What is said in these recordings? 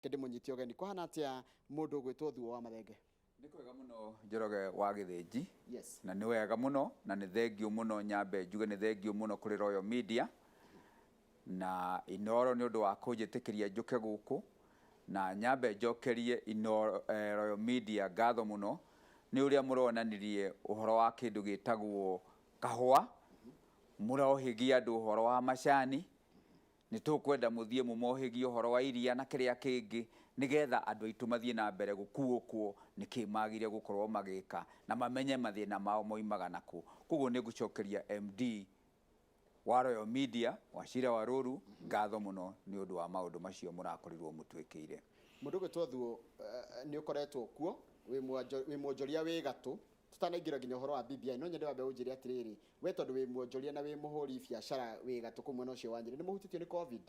Ndĩmũnyite ũgeni. Kũhana atĩa mũndũ ũgwĩtwo Thuo wa Mathenge? Nĩ kwega mũno, Njoroge wa Gĩthĩnji. Yes. Na nĩ wega mũno na nĩ thengio mũno. Nyambe njuge nĩ thengio mũno kũrĩ Royal Media na Inoro nĩ ũndũ wa kũnjĩtĩkĩria njũke gũkũ, na nyambe njokerie Inoro, Royal Media ngatho mũno nĩ ũrĩa mũronanirie ũhoro wa kĩndũ gĩtagwo kahũa, mũrohĩgia andũ ũhoro wa macani. Nĩ tũkwenda mũthiĩ mũmohĩgie ũhoro wa iria na kĩrĩa kĩngĩ, nĩgetha andũ aitũ mathiĩ na mbere gũkuũkwo nĩkĩ magire gũkorwo magĩka na mamenye mathĩna mao moimaga nakũ. Koguo nĩ ngũcokeria MD wa Royal Media, Wachira wa Rũru, ngatho mũno nĩ ũndũ wa maũndũ macio mũrakorirwo mũtwĩkĩire. Mũndũ ũgwĩtwo Thuo, nĩ ũkoretwo kuo wĩ mwonjoria wĩ gatũ. Tutanaingĩra nginya ũhoro wa BBI, no nyende wambe ũnjĩre atĩrĩrĩ, we tondũ wĩ mwonjoria na wĩ mũhũri biacara wĩ gatũ kũu mwena ũcio wa Nyĩrĩ, nĩ mũhutĩtio nĩ COVID?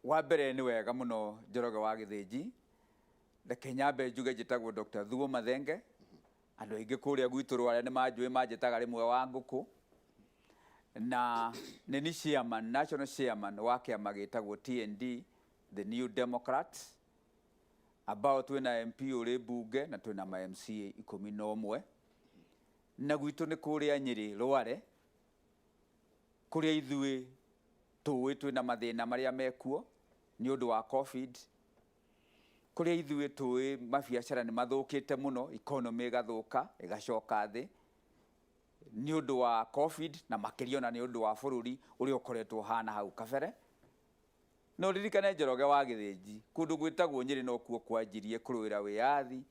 Wa mbere nĩ wega mũno, Njoroge wa Gĩthĩnji. Reke nyambe njuge njĩtagwo Dr. Thuo Mathenge. Andũ aingĩ kũrĩa gwitũ Rware nĩ manjũĩ, manjĩtaga rĩmwe wa ngũkũ, na nĩ ni chairman, national chairman wa kĩama gĩtagwo TND, the New Democrats, ambao twĩna MP ũrĩ mbunge na twĩna ma MCA 11. Na gwitũ nĩ kũrĩa Nyĩrĩ Rware, kũrĩa ithuĩ tũĩ twĩna mathĩna marĩa mekuo nĩ ũndũ wa COVID, kũrĩa ithuĩ tũĩ mabiacara nĩ mathũkĩte mũno, economy ĩgathũka ĩgacoka thĩ nĩ ũndũ wa COVID, na makĩria ona nĩ ũndũ wa bũrũri ũrĩa ũkoretwo ũhana hau kabere. No ririkane, Njoroge wa Gĩthĩnji, kũndũ gwĩtagwo Nyĩrĩ no kuo kwanjirie kũrũĩra wĩyathi,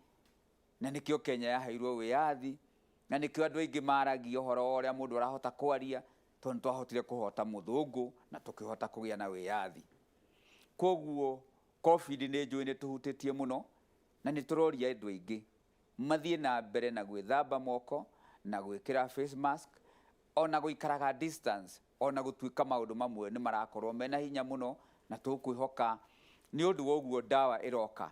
na nĩkĩo Kenya yaheirwo wĩyathi, na nĩkĩo andũ aingĩ maragia ũhoro wa ũrĩa mũndũ arahota kwaria, tondũ nĩ twahotire kũhota mũthũngũ na tũkĩhota kũgĩa na wĩyathi. Koguo COVID nĩ njũĩ nĩ tũhutĩtie mũno, na nĩ tũroria andũ aingĩ mathiĩ na mbere na gwĩthamba moko na gwĩkĩra face mask, ona gũikaraga distance, ona gũtuĩka maũndũ mamwe nĩ marakorwo mena hinya mũno. Na tũkwĩhoka nĩ ũndũ wa ũguo ndawa ĩroka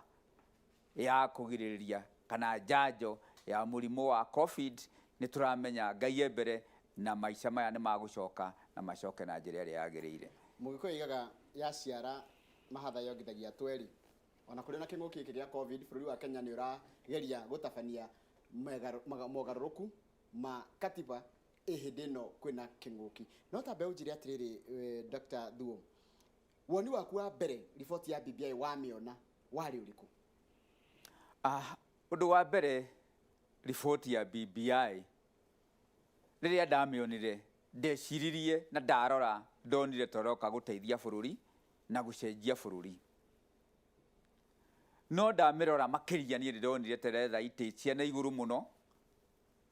ya kũgirĩrĩria kana njanjo ya mũrimũ wa COVID, nĩ tũramenya Ngai e mbere na maica maya nĩ magũcoka na macoke na njĩra ĩrĩa yagĩrĩire. Mũgĩkũyũ aigaga yaciara mahatha yongithagia tweri. Ona kũrĩ na kĩng'ũki gĩkĩ gĩa COVID, bũrũri wa Kenya nĩ ũrageria gũtabania mogarũrũku ma katiba ĩ hĩndĩ ĩno kwĩna kĩng'ũki. No tambe ũnjĩre atĩrĩrĩ, Dr. Thuo, woni waku wa mbere riboti ya BBI wamĩona warĩ ũrĩkũ? Ũndũ wa mbere, riboti ya BBI rĩrĩa ndamĩonire, ndeciririe na ndarora ndonire toroka gũteithia bũrũri na gũcenjia bũrũri, no ndamĩrora makĩria niĩ ndĩronire teretha itĩ cia na igũrũ mũno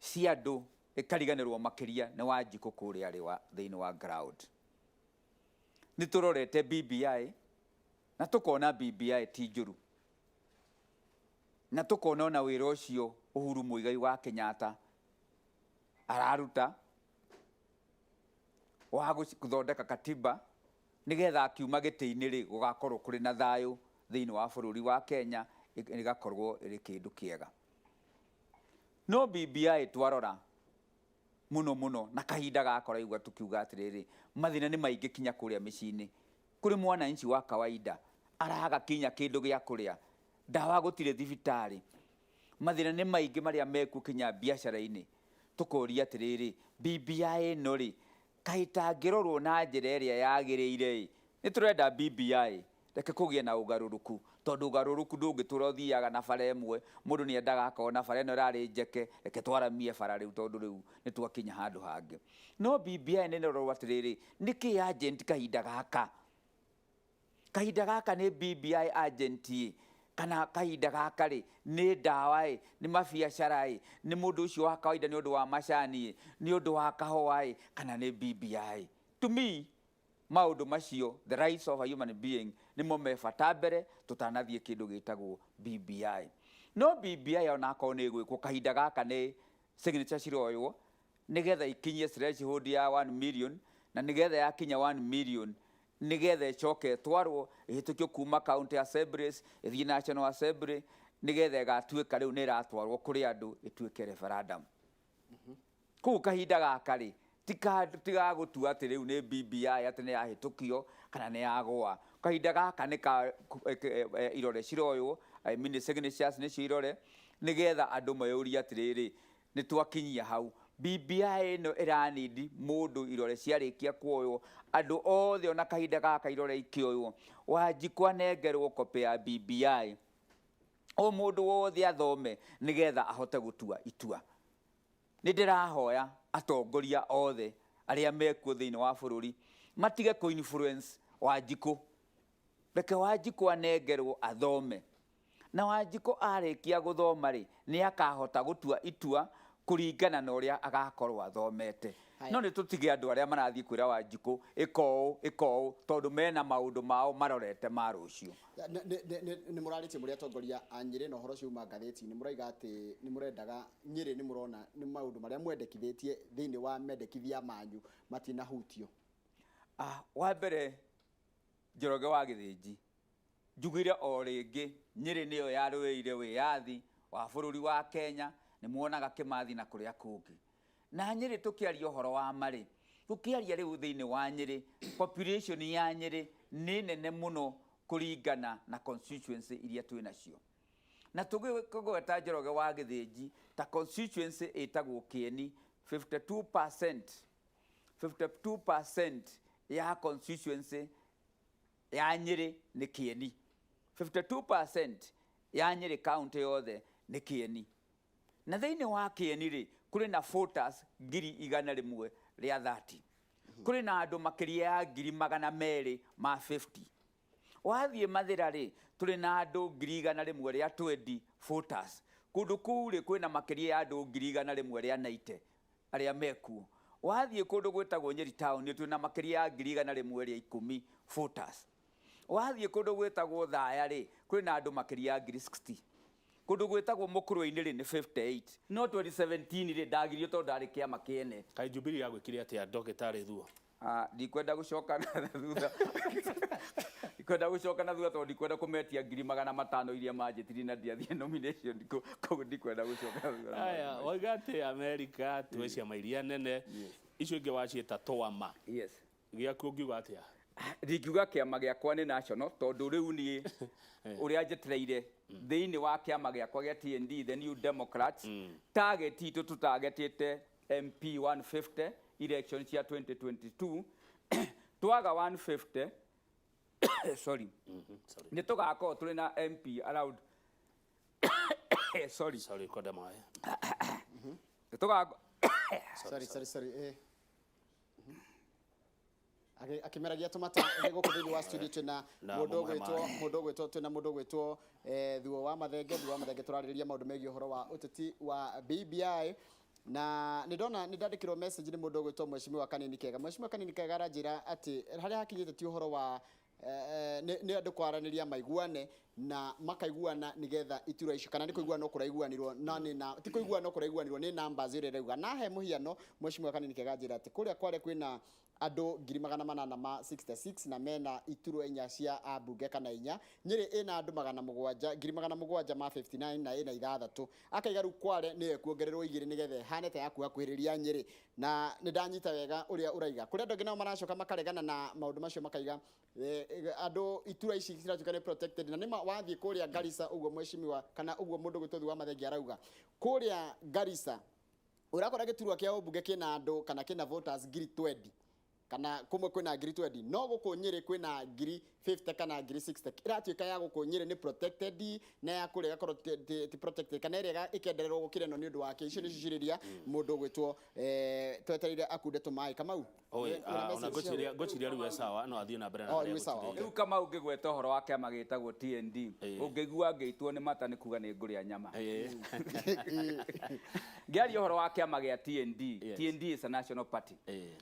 cia andũ ĩkariganĩrwo makĩria nĩ Wanjikũ kũrĩa arĩ wa thĩinĩ wa ground. Nĩ tũrorete BBI na tũkona BBI ti njũru, na tũkona ona wĩra ũcio Uhuru Muigai wa Kenyatta araruta wa gũthondeka katiba nĩgetha akiuma gĩtĩ-inĩ rĩ, gũgakorwo kũrĩ na thayũ thĩinĩ wa bũrũri wa Kenya, ĩgakorwo ĩrĩ kĩndũ kĩega. No BBI twarora mũno mũno na kahinda gakora igua tukiuga atĩrĩrĩ, mathĩna nĩ maingĩ kinya kũrĩa mĩciĩ-inĩ, kũrĩ mwananchi wa kawaida araga kinya kĩndũ gĩa kũrĩa, ndawa gũtirĩ thibitarĩ, mathĩna nĩ maingĩ marĩa mekuo kinya biacara-inĩ. Tũkoria atĩrĩrĩ, BBI ĩno rĩ, kaĩ ĩtangĩrorwo na njĩra ĩrĩa yagĩrĩire? Ĩ nĩ tũrenda BBI, reke kũgĩe na ũgarũrũku, tondũ ũgarũrũku ndũngĩtũra ũthiaga na bara ĩmwe. Mũndũ nĩ endaga akona bara ĩno ĩrarĩ njeke, reke twaramie bara rĩu, tondũ rĩu nĩ twakinya handũ hangĩ. No BBI nĩ ĩrorwo atĩrĩrĩ, nĩkĩ urgent kahinda gaka? Kahinda gaka nĩ BBI urgent ĩ, kana kahinda gaka rĩ nĩ ndawa ĩ, nĩ mabiacara ĩ, nĩ mũndũ ũcio wa kawaida nĩ ũndũ wa macani ĩ, nĩ ũndũ wa kahũa ĩ, kana nĩ BBI? To me, maũndũ macio, the rights of a human being, nĩmo me bata mbere tũtanathiĩ kĩndũ gĩtagwo BBI. No BBI onakorwo nĩ ĩgwĩkwo kahinda gaka, nĩ signature ciroywo nĩgetha ikinyie threshold ya 1 million, na nĩgetha yakinya 1 million, nĩgetha ĩcoke ĩtwarwo ĩhĩtũkio kuma county assemblies ĩthiĩ National Assembly, nĩgetha ĩgatuĩka rĩu nĩ ĩratwarwo kũrĩ andũ ĩtuĩke referendum. Kũu kahinda gaka rĩ, tiga gũtua atĩ rĩu nĩ BBI atĩ nĩ yahĩtũkio kana nĩ yagũa. Kahinda gaka nĩ ka irore ciroywo, I mean signatures nĩcio irore, nĩgetha andũ meyũrie atĩrĩrĩ, nĩ twakinyia hau. BBI ĩno ĩranindi mũndũ irore ciarĩkia kuoywo, andũ othe ona kahinda gaka irore ikĩoywo, Wanjikũ anengerwo copy ya BBI, o mũndũ wothe athome nĩgetha ahote gũtua itua. Nĩ ndĩrahoya atongoria othe arĩa mekuo thĩinĩ wa bũrũri matige kũ influence Wanjikũ. Reke Wanjikũ anengerwo athome, na Wanjikũ arĩkia gũthoma rĩ, nĩ akahota gũtua itua kũringana na ũrĩa agakorwo athomete. Haya. No nĩ tũtige andũ arĩa marathiĩ kwĩra Wanjikũ ĩka ũũ, ĩka ũũ, tondũ mena maũndũ mao marorete ma rũciũ. Nĩ mũrarĩtie mũrĩ atongoria a Nyĩrĩ na ũhoro ũcio uma ngathĩti-inĩ, mũraiga atĩ nĩ mũrendaga Nyĩrĩ, nĩ mũrona nĩ maũndũ marĩa mwendekithĩtie thĩinĩ wa mendekithia manyu matinahutio. Wa mbere, Njoroge wa Gĩthĩnji, njugire o rĩngĩ Nyĩrĩ nĩyo yarũĩrĩire wĩyathi wa bũrũri wa Kenya, nĩ muonaga Kĩmathi na kũrĩa kũngĩ. Na Nyĩrĩ tũkĩaria ũhoro wa marĩ, tũkĩaria rĩu thĩinĩ wa Nyĩrĩ, population ya Nyĩrĩ nĩ nene mũno kũringana na constituency iria twĩ nacio. Na tũgĩkũgweta Njoroge wa Gĩthĩnji ta constituency ĩtagwo Kĩeni, 52% ya constituency ya Nyĩrĩ nĩ Kĩeni. 52% ya Nyĩrĩ county yothe nĩ Kĩeni. Na thĩinĩ wa Kĩeni rĩ, kũrĩ na voters 130,000. Kũrĩ na andũ makĩria ya 250,000. Wathiĩ Mathĩra rĩ, tũrĩ na andũ 120,000 voters. Kũndũ kũu rĩ, kwĩna makĩria ya andũ 190,000 arĩa mekuo. Wathiĩ kũndũ gwĩtagwo Nyeri town, twĩna makĩria ya 110,000 voters. Wathiĩ kũndũ gwĩtagwo Thaya rĩ, kwĩna andũ makĩria ya 60,000. Kũndũ gwĩtagwo Mũkũrwe-inĩ rĩ, nĩ 58. No 2017 rĩ, ndagirio tondũ ndarĩ kĩama kĩene. Kaĩ Jubilee yagwĩkire atĩa ndagĩtarĩ Thuo? Ndikwenda gũcoka na thutha. Ndikwenda gũcoka na thutha tondũ ndikwenda kũmetia 500,000 iria manjĩtirie na ndiathiĩ nomination, koguo ndikwenda gũcoka na thutha. Aya, wauga atĩ America twĩ ciama iria nene, icio ingĩ waciĩta twama. Yes. Gĩaku ũngiuga atĩa? Ndingiuga kĩama gĩakwa nĩ national tondũ rĩu niĩ ũrĩa njetereire thĩinĩ wa kĩama gĩakwa gĩa TND, the New Democrats, target itũ tũtargetĩte MP 150 election cia 2022. Twaga 150, sorry, Sorry. nĩ tũgakorwo tũrĩ na MP around, sorry. Sorry, kwenda maĩ. Nĩ tũgakorwo Sorry, sorry, sorry. Akĩmeragia tũmata gũkũ thĩinĩ wa studio twĩna Na mũndũ mũmũhe ũgwĩtwo maĩ. mũndũ ũgwĩtwo twĩna mũndũ ũgwĩtwo Thuo wa Mathenge. Thuo wa Mathenge tũrarĩrĩria maũndũ megiĩ ũhoro wa ũteti wa BBI, na nĩ ndona nĩ ndandĩkĩrwo message nĩ mũndũ ũgwĩtwo Mheshimiwa Kanini Kega. Mheshimiwa Kanini Kega aranjĩra atĩ harĩa hakinyĩte ti ũhoro wa nĩ andũ kwaranĩria maiguane na makaiguana nĩgetha iturwa icio, kana nĩ kũiguana no kũraiguanirwo na nĩ na ti kũiguana no kũraiguanirwo nĩ numbers ĩrĩa ĩrauga. Na he mũhiano, Mheshimiwa Kanini Kega anjĩra atĩ kũrĩa Kware kwĩna andũ 866,000 na mena iturwa inya cia ambunge kana inya. Nyĩrĩ ĩna andũ magana mũgwanja, 759,000 na ĩna ithathatũ. Akaiga rĩu Kware nĩyo ĩkuongererwo igĩrĩ nĩgetha ĩhane ta yakuhakuhĩrĩria Nyĩrĩ. Na nĩ ndanyita wega ũrĩa ũraiga. Kũrĩ andũ angĩ nao maracoka makaregana na maũndũ macio, makaiga andũ iturwa ici ciratuĩka nĩ protected. Na nĩma wathiĩ kũrĩa Garissa ũguo mheshimiwa, kana ũguo mũndũ ũgwĩtwo Thuo wa Mathenge arauga, kũrĩa Garissa ũrakora gĩturwa kĩa ũmbunge kĩna andũ kana kĩna voters 20,000, kana kũmwe kwĩna 20,000, no gũkũ Nyĩrĩ kwĩna 50,000 kana 60,000. Ĩratuĩka ya gũkũ Nyĩrĩ nĩ protected na ya kũrĩa ĩgakorwo ti protected, kana ĩrĩa ĩkendererwo gũkĩra ĩno nĩ ũndũ wake. Icio nĩcio ciũria mũndũ ũgwĩtwo twetereire akunde tũmaĩ. Kamau, Oi, wĩna ona message cia- ngwĩciria rĩu e sawa, no athiĩ na mbere na Oh, harĩa rĩu e sawa, egũtigĩire. okay. Rĩu Kamau ngĩgweta ũhoro wa kĩama gĩtagwo TND, ũngĩigua ngĩitwo nĩ mata nĩ kuga nĩ ngũrĩa nyama. Ngĩaria ũhoro wa kĩama gĩa TND, Yes. TND is a national party.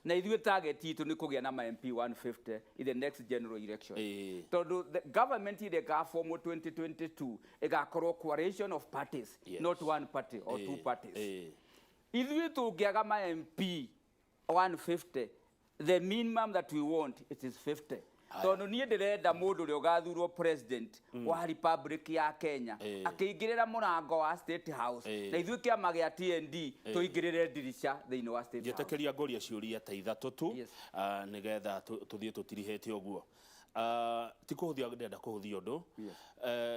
Na ithuĩ target itũ nĩ kũgĩa na ma MP 150 in the next general election. Tondũ the government ĩrĩa ĩgaformwo 2022 ĩgakorwo coalition of parties, Yes. not one party or two parties. Ithuĩ tũngĩaga ma MP 150, the minimum that we want, it is 50. Tondũ niĩ ndĩrenda mũndũ ũrĩa ũgathurwo president wa Republic ya Kenya akĩingĩrĩra mũrango wa State House, na ithuĩ kĩama gĩa TND tũingĩrĩre ndirica thĩinĩ wa State House. Njĩtĩkĩria ngũrie ciũria ta ithatũ tu, Yes. nĩgetha tũthiĩ tũtirihĩte ũguo. Ti kũhũthia ndĩrenda kũhũthia ũndũ. Yes.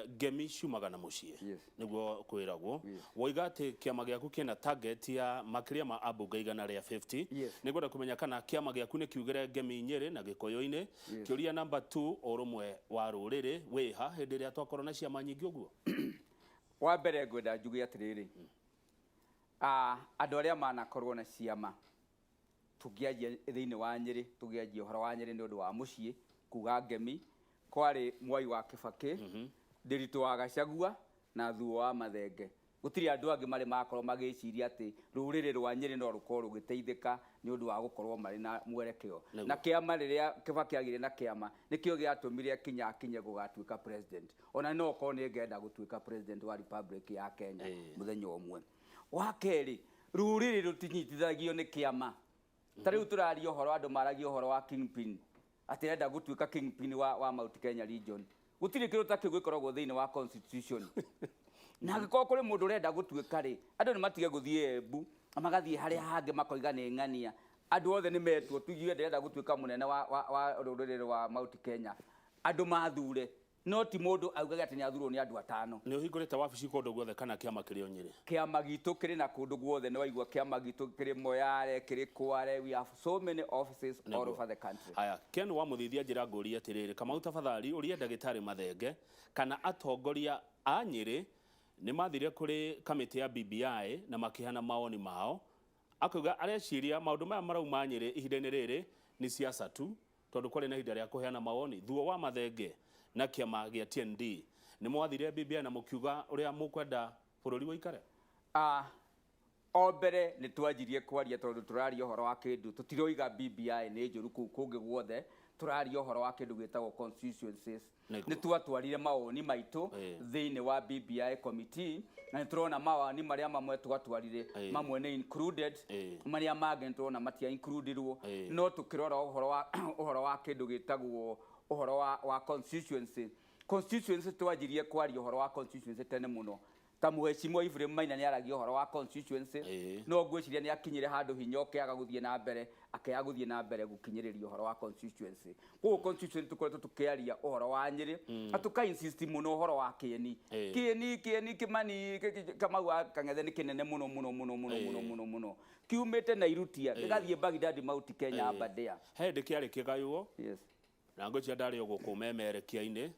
Ngemi ciumaga na mũciĩ. Nĩguo kwĩragwo. Woiga atĩ kĩama gĩaku kĩna target ya makĩria ma ambunge 150. Nĩngwenda kũmenya kana kĩama gĩaku nĩ kiugĩre ngemi Nyĩrĩ na Gĩkũyũ-inĩ. Kĩũria namba 2, ũrũmwe wa rũrĩrĩ wĩha hĩndĩ ĩrĩa twakorwo na ciama nyingĩ ũguo? Wa mbere ngwenda njuge atĩrĩrĩ, andũ arĩa manakorwo na ciama, tũngĩanjia thĩinĩ wa Nyĩrĩ, tũngĩanjia ũhoro wa Nyĩrĩ nĩ ũndũ wa mũciĩ kuga ngemi, kwarĩ Mwai wa Kĩbakĩ, Ndĩritũ wa Gachagua na Thuo wa Mathenge. Gũtirĩ andũ angĩ marĩ makorwo magĩciria atĩ rũrĩrĩ rwa Nyĩrĩ no rũkorwo rũgĩteithĩka nĩ ũndũ wa gũkorwo marĩ na mwerekeo. Na kĩama rĩrĩa Kĩbakĩ agĩire na kĩama nĩkĩo gĩatũmire kinya akinye gũgatuĩka president. Ona no okorwo nĩ ngenda gũtuĩka president wa Republic ya Kenya mũthenya ũmwe. Wa kerĩ, rũrĩrĩ rũtinyitithagio nĩ kĩama. Ta rĩu tũraria ũhoro, andũ maragia ũhoro wa kingpin, atĩ arenda gũtuĩka kingpin wa Mount Kenya region. Gũtirĩ kĩndũ ta kĩu gĩkoragwo thĩinĩ wa constitution. Na angĩkorwo kũrĩ mũndũ ũrenda gũtuĩka rĩ, andũ nĩ matige gũthiĩ Embu, magathiĩ harĩa hangĩ makoiga nĩ ng'ania. Andũ othe nĩ metwo, tuigue ndĩrenda gũtuĩka mũnene wa rũrĩrĩ rwa Mount Kenya. Andũ mathure, no ti mũndũ augage atĩ nĩ athurwo nĩ andũ atano. Nĩ ũhingũrĩte wabici kũndũ guothe kana kĩama kĩrĩ o Nyĩrĩ? Kĩama gitũ kĩrĩ na kũndũ guothe, nĩ waigua kĩama gitũ kĩrĩ Moyale, kĩrĩ Kware, we have so many offices all over the country. Haya, Ken wa Mũthithia njĩra ngũrie atĩrĩrĩ, Kamau tafadhali ũrie ndagĩtarĩ Mathenge kana atongoria a Nyĩrĩ nĩ mathire kũrĩ kamĩtĩ ya BBI na makĩheana mawoni mao. Akauga areciria maũndũ maya marauma Nyĩrĩ ihinda-inĩ rĩrĩ nĩ siasa tu, tondũ kwarĩ na ihinda rĩa kũheana mawoni. Thuo wa Mathenge na kĩama gĩa TND nĩ mwathire BBI na mũkiuga ũrĩa mũkwenda bũrũri ũikare? O mbere nĩ twanjirie kwaria tondũ tũraria ũhoro wa kĩndũ, tũtiroiga BBI nĩ njũru kũu kũngĩ guothe, tũraria ũhoro wa kĩndũ gĩtagwo constituencies. Nĩ twatwarire mawoni maitũ thĩinĩ wa BBI committee, na nĩ tũrona mawoni marĩa mamwe twatwarire, mamwe nĩ included, marĩa mangĩ nĩ tũrona matia includirwo. No tũkĩrora ũhoro wa kĩndũ gĩtagwo ũhoro wa constituency. Constituency twanjirie kwaria ũhoro wa constituency tene mũno. Ta Mheshimiwa Ephraim Maina nĩ aragia ũhoro wa constituency, no ngwĩciria nĩ akinyire handũ hinya ũkĩaga gũthiĩ na mbere, akĩaga gũthiĩ na mbere gũkinyĩrĩria ũhoro wa constituency. Koguo constituency tũkoretwo tũkĩaria ũhoro wa Nyĩrĩ, na tũka insist mũno ũhoro wa kĩeni. Kĩeni, kĩeni, Kĩmani, Kamau wa Kang'ethe nĩ kĩnene mũno, mũno, mũno, mũno, mũno, mũno, mũno. Kiumĩte Nairutia, gĩgathiĩ Baghdad, Mount Kenya, Aberdare. He hĩndĩ kĩarĩ kĩgaywo. Na ngwĩciria ndarĩ o gũkũ memerekia-inĩ.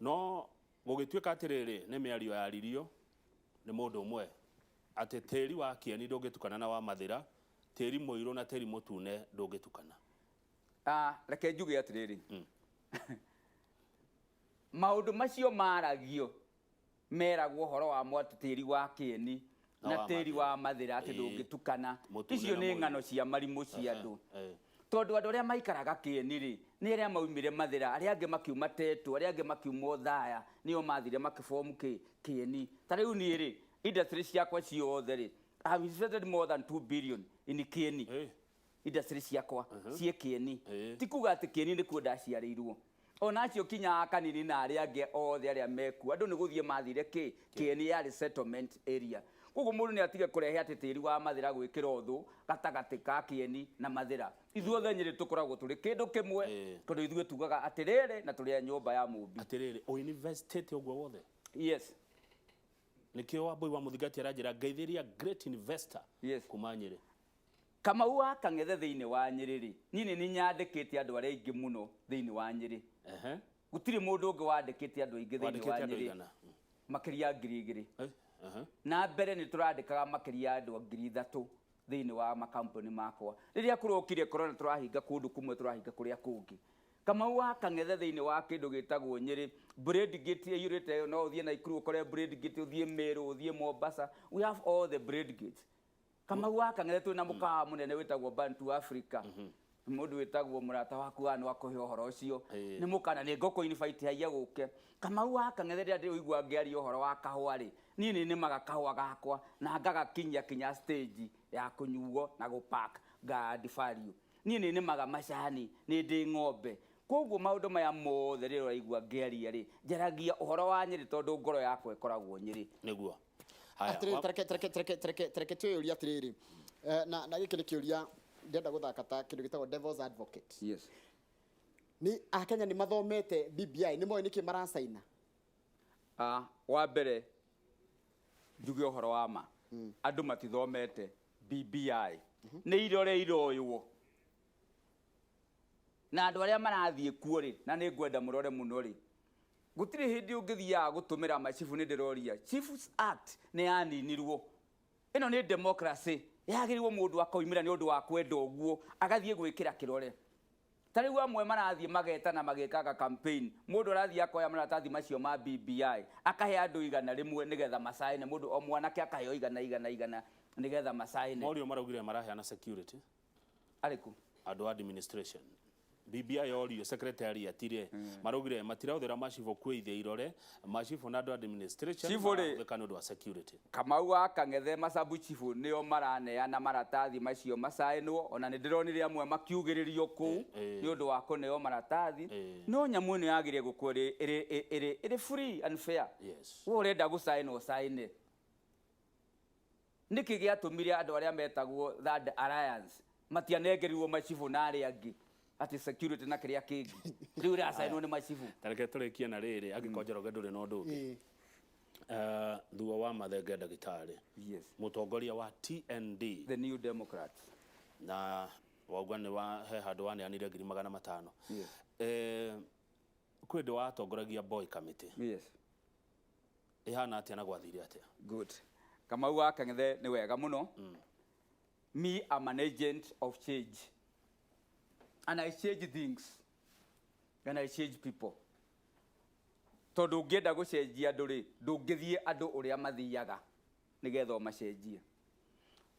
No gũgĩtuĩka atĩrĩrĩ, nĩ mĩario yaririo nĩ mũndũ ũmwe atĩ tĩri wa kĩeni ndũngĩtukana na wa Mathĩra, tĩri mũirũ na tĩri mũtune ndũngĩtukana. Reke njuge atĩrĩrĩ, maũndũ macio maragio meragwo ũhoro wa mwatĩ tĩri wa kĩeni na na tĩri wa Mathĩra atĩ ndũngĩtukana. Mũtune Icio na nĩ mũirũ. ng'ano cia marimũ cia andũ. Tondũ andũ arĩa maikaraga kĩeni rĩ, nĩ arĩa maumire Mathĩra, arĩa angĩ makiuma Tetu, arĩa angĩ makiuma Othaya, nĩo mathire makĩbomu kĩeni. Ta rĩu niĩ rĩ, industry ciakwa ciothe rĩ, I have invested more than 2 billion in kĩeni. Industry ciakwa ciĩ kĩeni. Ti kuga atĩ kĩeni nĩkuo ndaciarĩirwo. Ona acio kinya akanini na arĩa angĩ othe arĩa mekuo, andũ nĩ gũthiĩ mathire kĩ? Kĩeni yarĩ settlement area. Koguo mũndũ nĩ atige kũrehe atĩ tĩri wa Mathĩra gwĩkĩra ũthũ gatagatĩ ka kĩeni na Mathĩra. Ithuothe Nyĩrĩ tũkoragwo tũrĩ kĩndũ kĩmwe, tondũ ithuĩ tugaga atĩrĩrĩ na tũrĩ a nyũmba ya mũmbi. Atĩrĩrĩ, ũinvestĩte ũguo wothe? Yes. Nĩkĩo Wambui wa Mũthingati aranjĩra ngeithĩria great investor kuma Nyĩrĩ. Kamau wa Kang'ethe thĩinĩ wa Nyĩrĩ rĩ, niĩ nĩ nyandĩkĩte andũ arĩa aingĩ mũno thĩinĩ wa Nyĩrĩ. Gũtirĩ mũndũ ũngĩ wandĩkĩte andũ aingĩ thĩinĩ wa Wandĩkĩte andũ Nyĩrĩ. aigana? Makĩria ya ngiri igĩrĩ. Na mbere nĩ tũrandĩkaga makĩria ya andũ ngiri ithatũ thĩinĩ wa makampuni makwa. Rĩrĩa kũrokire corona tũrahinga kũndũ kũmwe, tũrahinga kũrĩa kũngĩ. Kamau wa Kang'ethe thĩinĩ wa kĩndũ gĩtagwo Nyĩrĩ, Bradgate ĩiyũrĩte, no ũthiĩ Naikuru ũkore Bradgate, ũthiĩ Meru, ũthiĩ Mombasa. We have all the Bradgates. Kamau wa Kang'ethe twĩna mũkawa mũnene wĩtagwo Bantu Africa. Mũndũ wĩtagwo mũrata waku wa no akũhe ũhoro ũcio. Nĩ mũkana nĩ ngũkũ invite haiya gũke. Kamau wa Kang'ethe rĩrĩa ndĩũigua ngĩaria ũhoro wa kahũa rĩ, niĩ nĩ nĩmaga kahũa gakwa na ngagakinyia kinya stage ya kũnyuo na gũpack nga add value. Niĩ nĩ nĩmaga macani, nĩ ndĩ ng'ombe. Koguo maũndũ maya mothe rĩrĩa ũraigua ngĩaria rĩ, njaragia ũhoro wa Nyĩrĩ tondũ ngoro yakwa ĩkoragwo Nyĩrĩ. Nĩguo. Atĩrĩrĩ, tareke, tareke, tareke, tareke, tareke twĩyũrie atĩrĩrĩ. Na gĩkĩ nĩ kĩũria ndĩrenda gũthaka ta kĩndũ gĩtagwo devil's advocate. Nĩ Akenya nĩ mathomete BBI, nĩ moĩ nĩkĩ maracaina? Wa mbere njuge ũhoro wa ma, andũ matithomete BBI. Nĩ irore iroywo na andũ arĩa marathiĩ kuo rĩ, na nĩ ngwenda mũrore mũno rĩ, gũtirĩ hĩndĩ ũngĩthiaga gũtũmĩra machifu. Nĩ ndĩroria, Chiefs Act nĩ yaninirwo. Ĩno nĩ democracy, yagĩrĩirwo mũndũ akoimĩra nĩ ũndũ wa kwenda ũguo, agathiĩ gwĩkĩra kĩrore. Ta rĩu amwe marathiĩ magetana magĩkaga campaign, mũndũ arathiĩ akoya maratathi macio ma BBI, akahe andũ 100 nĩgetha macaine, mũndũ o mwanake akaheo igana igana igana nĩgetha macaine. Morio maraugire maraheana security. Arĩkũ? Andũ a administration. BBI yorio secretariat rĩ, maraugire matirahũthĩra macibũ kwĩithia irore, macibũ na andũ a administration Cibũ rĩ- marahũthĩka nĩ ũndũ wa security. Kamau wa Kang'ethe, macabu chifu nĩo maraneana maratathi macio macainwo. Ona nĩ ndĩronire amwe makiugĩrĩrio kũu nĩ ũndũ wa kũneo maratathi. No nyamũ ĩno yagĩrĩire gũkorwo ĩrĩ free and fair. We ũrenda gũcaina, ũcaine. Nĩkĩ gĩatũmire andũ arĩa metagwo Third Alliance matianengerirwo macibũ na arĩa angĩ atĩ security na kĩrĩa kĩngĩ rĩu ĩracainwo nĩ macibũ? Tareke tũrĩkie na rĩrĩ, angĩkorwo Njoroge ndũrĩ na ũndũ ũngĩ. Thuo wa Mathenge ndagĩtarĩ, mũtongoria wa TND, The New Democrats. Na wauga nĩ wa he handũ waneanire 500,000. Kwĩ ndĩ watongoragia boy committee. Ĩhana atĩa na gwathire atĩa? Good. Kamau wa Kang'ethe, nĩ wega mũno. Me, I'm an agent of change. And I change things. And I change people. Tondũ ũngĩenda gũcenjia andũ rĩ, ndũngĩthiĩ andũ ũrĩa mathiaga nĩgetha ũmacenjie.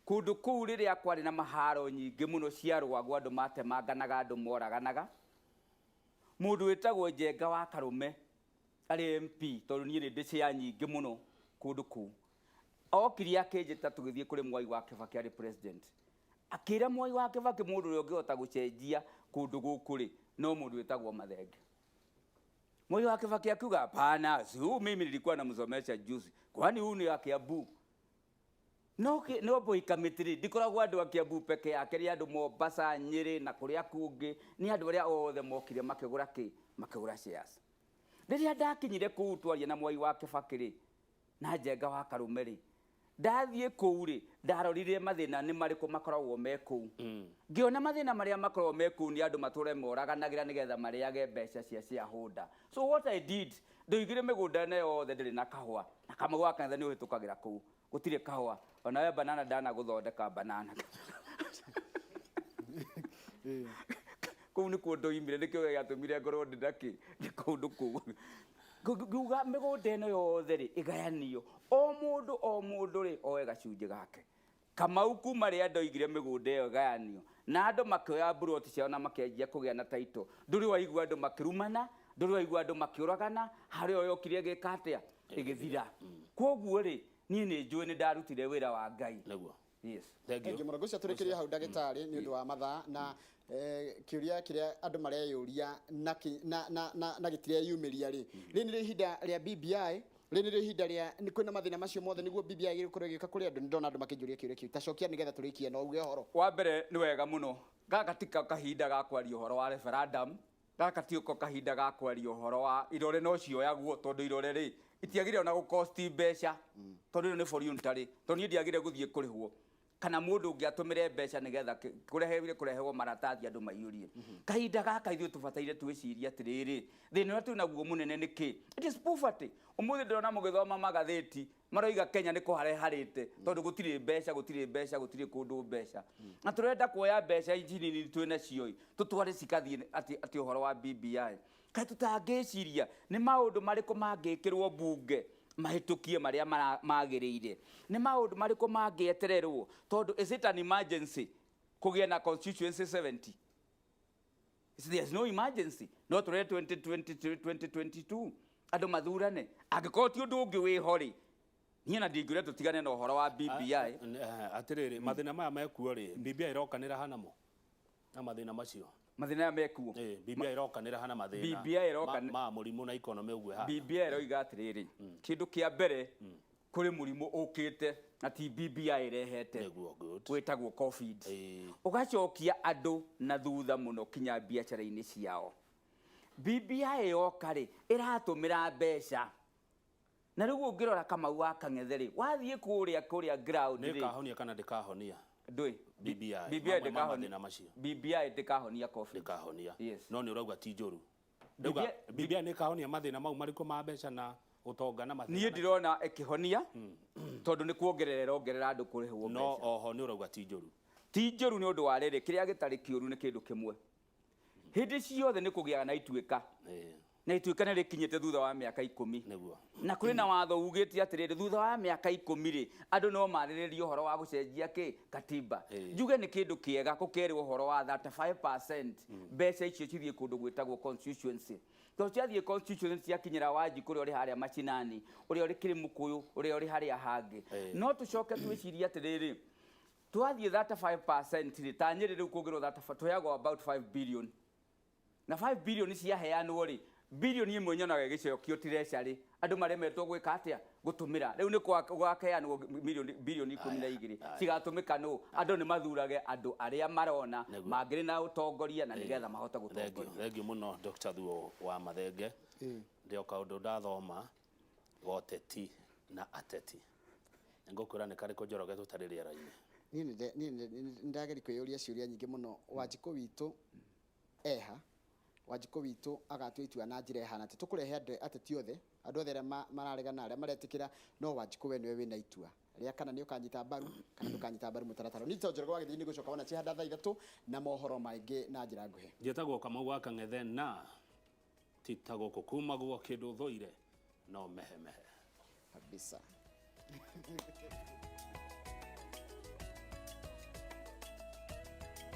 Kũndũ kũu rĩrĩa kwarĩ na maharo nyingĩ mũno cia rwagwa, andũ matemanganaga, andũ moraganaga. Mũndũ wĩtagwo Njenga wa Karũme arĩ MP, tondũ niĩ nĩ ndĩ share nyingĩ mũno kũndũ kũu, okire akĩnjĩta tũgĩthiĩ kũrĩ Mwai wa Kĩbakĩ arĩ president. Akĩra Mwai wa Kĩbakĩ, mũndũ ũrĩa ũngĩhota gũcenjia kũndũ gũkũ rĩ, no mũndũ wĩtagwo Mathenge. Mwai wa Kĩbakĩ akiuga, "Hapana, si huyu mimi nilikuwa namsomesha juzi, kwani huyu ni wa Kiambu?" No boy committee rĩ, ndikoragwo andũ a Kiambu peke yake, nĩ andũ Mombasa, Nyĩrĩ na kũrĩa kũngĩ, nĩ andũ arĩa othe mokire makĩgũra kĩ, makĩgũra shares. Rĩrĩa ndakinyire kũu twaria na Mwai wa Kĩbakĩ rĩ, na Njenga wa Karũme rĩ, ndathiĩ kũu rĩ, ndarorire mathĩna nĩ marĩkũ makoragwo me kũu. Ngĩona mathĩna marĩa makoragwo me kũu nĩ andũ matũre moraganagĩra nĩgetha marĩage mbeca cia shareholder. So what I did, ndoigire mĩgũnda ĩno yothe ndĩrĩ na kahũa, na Kamau wa Kang'ethe nĩ ũhĩtũkagĩra kũu, gũtirĩ kahũa. Ona we banana ndanagũthondeka banana kũu nĩkuo ndoimire, nĩkĩo gĩatũmire ngorwo ndĩ na kĩ, ndĩ kũndũ kũu. Ngiuga mĩgũnda ĩno yothe rĩ, ĩgayanio, o mũndũ o mũndũ rĩ oe gacunjĩ gake. Kamau, kuma rĩrĩa ndoigire mĩgũnda ĩyo ĩgayanio na andũ makĩoya mburoti ciao na makĩanjia kũgĩa na title, ndũrĩ waigua andũ makĩrumana, ndũrĩ waigua andũ makĩũragana. Harĩa ĩyo yokire ĩgĩka atĩa? Ĩgĩthira. Koguo rĩ, niĩ nĩ njũĩ nĩ ndarutire wĩra wa Ngai. Yes. Thank Thank you you. Mũno. Ngwĩciria tũrĩkĩrie hau, ndagĩtarĩ, nĩ ũndũ wa mathaa na kĩũria kĩrĩa andũ mareyũria na gĩtireyumĩria rĩ, rĩ nĩ ihinda rĩa BBI, rĩ nĩ ihinda rĩa nĩ kwĩna mathĩna macio mothe nĩguo BBI ĩgĩkorwo ĩgĩũka kũrĩ andũ? Nĩ ndona andũ makĩnjũria kĩũria kĩu, tacokia nĩgetha tũrĩkie na uge ũhoro. Wa mbere, nĩ wega mũno, gaka ti kahinda ga kwaria ũhoro wa referendum, gaka ti ko kahinda ga kwaria ũhoro wa irore. No cioyagwo tondũ irore rĩ itiagĩrĩire ona gũkosti mbeca, tondũ ĩno nĩ voluntary, tondũ niĩ ndiagĩrĩire gũthiĩ kũrĩhwo kana mũndũ ũngĩ atũmĩre mbeca nĩgetha kũrehe kũrehwo maratathi andũ maiyũrie. Kahinda gaka ithuĩ tũbataire twĩcirie atĩrĩrĩ, thĩna ũrĩa twĩnaguo mũnene nĩ kĩ? It is poverty. Ũmũthĩ ndĩrona mũgĩthoma magathĩti maroiga Kenya nĩ kũhareharĩte tondũ gũtirĩ mbeca, gũtirĩ mbeca, gũtirĩ kũndũ mbeca, na tũrenda kuoya mbeca ici nini twĩ nacio ĩ, tũtware cikathiĩ atĩ ũhoro wa BBI. Kaĩ tũtangĩciria nĩ maũndũ marĩkũ mangĩkĩrwo mbunge mahĩtũkie marĩa magĩrĩire? Nĩ maũndũ marĩkũ mangĩetererwo? Tondũ is it an emergency kũgĩa na constituency 70? There's no emergency. No tũrere 2020, 2022 andũ mathurane angĩkorwo ti ũndũ ũngĩ wĩho rĩ. Niĩ na ndingĩũria tũtigane na ũhoro wa BBI. Atĩrĩrĩ, mathĩna maya mekuo rĩ, BBI ĩrokanĩra hanamo na mathĩna macio? Mathĩna maya mekuo? BBI ĩrokanĩra hana mathĩna BBI ma mũrimũ na economy ũguo ĩhana? BBI ĩroiga atĩrĩrĩ, kĩndũ kĩa mbere, kũrĩ mũrimũ ũkĩte na ti BBI ĩrehete, Nĩguo, good. wĩtagwo COVID, ũgacokia andũ na thutha mũno kinya biacara-inĩ ciao. BBI yoka rĩ ĩratũmĩra mbeca na rĩu ũngĩrora Kamau wa Kang'ethe rĩ wathiĩ kũrĩa kũrĩa ground Nĩ rĩ ĩkahonia kana ndĩkahonia? Ndũĩ. BBI, BBI mamwe ma ndĩkahonia. mathĩna macio. BBI ndĩkahonia COVID. Ndĩkahonia. Yes. No nĩ ũrauga ti njũru. Ndauga BBI BBI nĩ ĩkahonia mathĩna mau marĩkũ ma mbeca na ũtonga na mathĩna. Niĩ ndirona ĩkĩhonia tondũ nĩ kuongerera ĩrongerera andũ kũrĩhwo No mbeca. oho nĩ ũrauga ti njũru. Ti njũru nĩ ũndũ wa rĩrĩ, kĩrĩa gĩtarĩ kĩũru nĩ kĩndũ kĩmwe. Hĩndĩ ciothe nĩ kũgĩaga na ituĩka. Na ituĩka nĩ rĩkinyĩte thutha wa mĩaka 10. Nĩguo. Na kũrĩ na watho ugĩte atĩrĩrĩ, thutha wa mĩaka 10 rĩ, andũ no marĩrĩrie ũhoro wa gũcenjia kĩ katiba. Njuge nĩ kĩndũ kĩega gũkerwo ũhoro wa 35% mbeca icio cithiĩ kũndũ gwĩtagwo constituency. Tondũ ciathiĩ constituency ciakinyĩra Wanjikũ ũrĩa ũrĩ harĩa macinani, ũrĩa ũrĩ Kĩrĩmũkũyũ, ũrĩa ũrĩ harĩa hangĩ. No tũcoke twĩcirie atĩrĩrĩ, twathiĩ 35% rĩ, ta Nyĩrĩ rĩu kũngĩrwo 35, tũheagwo about 5 billion. Na 5 billion ciaheanwo rĩ, bilioni ĩmwe nyonaga ĩgĩcokio treasury, andũ maremetwo gwĩka atĩa? Gũtũmĩra. Rĩu nĩ gwakeanwo milioni bilioni 12 cigatũmĩka nũ? Andũ nĩ mathurage andũ arĩa marona mangĩrĩ na ũtongoria na nĩgetha mahote gũtongoria. Thengiũ mũno Dr. Thuo wa Mathenge. Ndĩ o kaũndũ ndathoma goteti na ateti. Ngũkwĩra nĩ karĩkũ Njoroge tũtarĩ rĩera-inĩ. Niĩ nĩ ndageria kwĩyũria ciũria nyingĩ mũno. Wanjikũ witũ eha, Wanjikũ witũ agatua itua na njĩra ĩhana atĩ tũkũrehe andũ ateti othe, andũ othe arĩa mararegana, arĩa maretĩkĩra, no Wanjikũ we nĩwe wĩna itua rĩa kana nĩ ũkanyita mbaru kana ndũkanyita mbaru mũtaratara. Niĩ to Njoroge wa Gĩthĩnji nĩngũcoka wona ciahanda thaa 3 na mohoro maingĩ na njĩra nguhĩ. Njĩtagwo Kamau wa Kang'ethe na ti ta gũkũ kumagwo kĩndũ thũire no mehemehe. Kabisa.